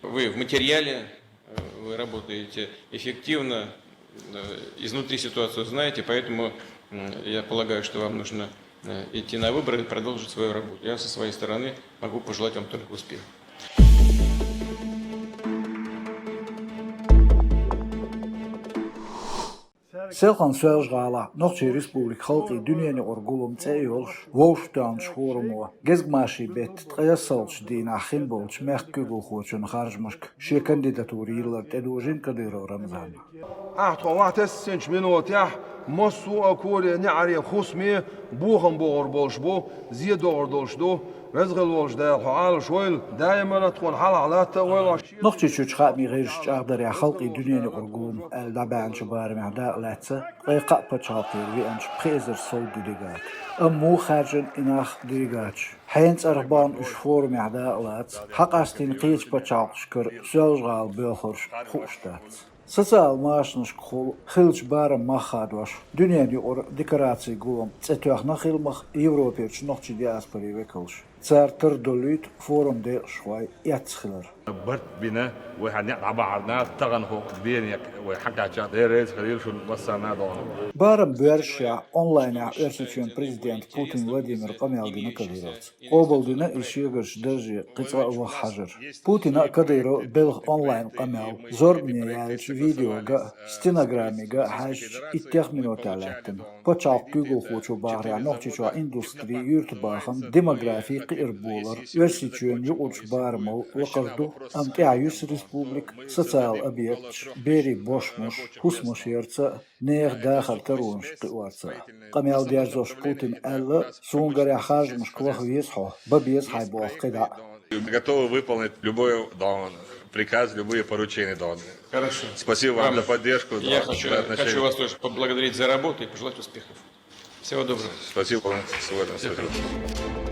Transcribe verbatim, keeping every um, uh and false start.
Вы в материале, э, вы работаете эффективно, э, изнутри ситуацию знаете, поэтому, м, я полагаю, что вам нужно, э, идти на выборы и продолжить свою работу. Я со своей стороны могу пожелать вам только успеха. Селхан Соьлжа-ГӀалахь Нохчийн Республика халкъийн дуьненаюкъара гулам цӀе а йолуш, вовшахтоьхначу форумо, гезгмашин беттан ткъе ялхалгӀачу дийнахь хин болчу мехкан куьйгалхочун харжамашка шен кандидатура йиллар тӀедожийна Кадыров Рамзана. Ахьа тхо вахтессинчу минотехь массо а коре неӀаре хӀусаме бохам богӀур болуш бу, зе догӀур долуш ду. Веза хила волчу Дала хьо Ӏалаш войла, даимана тхуна хьалха латта а войла. Нохчийчуьрчу хаамийн гӀирсаша чӀагӀдарехь, халкъийн дуьненаюкъара гулам аьлла дӀабаьхьначу барамехь дакъа лаьцна ткъе кхаа пачхьалкхера веанчу пхи эзар сов делегат. Амма муха хаьржина и нах делегаташ? Хьенан цӀарах бахана уьш форумехь дакъа лаца? Хьакъастийна кхечу пачхьалкхашкара Соьлжа-ГӀала боьлхурш хууш дац. Социал машанашкахула хиллачу барамах хадош, дуьненаюкъара декорацийн гулам цӀе тоьхна хила мах Европерчу нохчийн диаспорин векалша. Цара тардолуьйту форум декъашхой эцна хилар. Барт бина, вай хьан некъ дӀабахьарна, тахана хӀокху дене вай хьакхаьчча, Дела реза хуьлийла шуна массарна а догӀна. Барам боьршехь онлайнехь Оьрсийчоьнан президента Путин Владимира къамел дина Кадыровца. Къобалдина и шегарчу дарже кхин цкъа а ваха хьажар. Путина а, Кадыровн а белхан онлайн къамел, зорбане яьллачу видеога а, стенограммига а хьаьжча, иттех минотехь лаьттина. Пачхьалкхан куьйгалхочо бахарехь, Нохчийчохь индустри, юьртабахам, демографи кхиар болар Оьрсийчоьнан юкъарчу барамал лакхара ду, амма тӀаьхьа юьсу республика, социал объекташ, берийн бошмаш, хӀусамаш ярца а, нехан дахаран таронаш кхиорца а. Къамел дерзош Путина аьлла: «Суна гарехь, харжамашка ваха веза хьо, бан беза хьайн болх кхидӀа а». Мы готовы выполнить любой дон, приказ, любые поручения дон. Хорошо. Спасибо вам за поддержку, я хочу, хочу вас тоже поблагодарить за работу и пожелать успехов. Всего доброго. Спасибо вам. Всего доброго. Спасибо.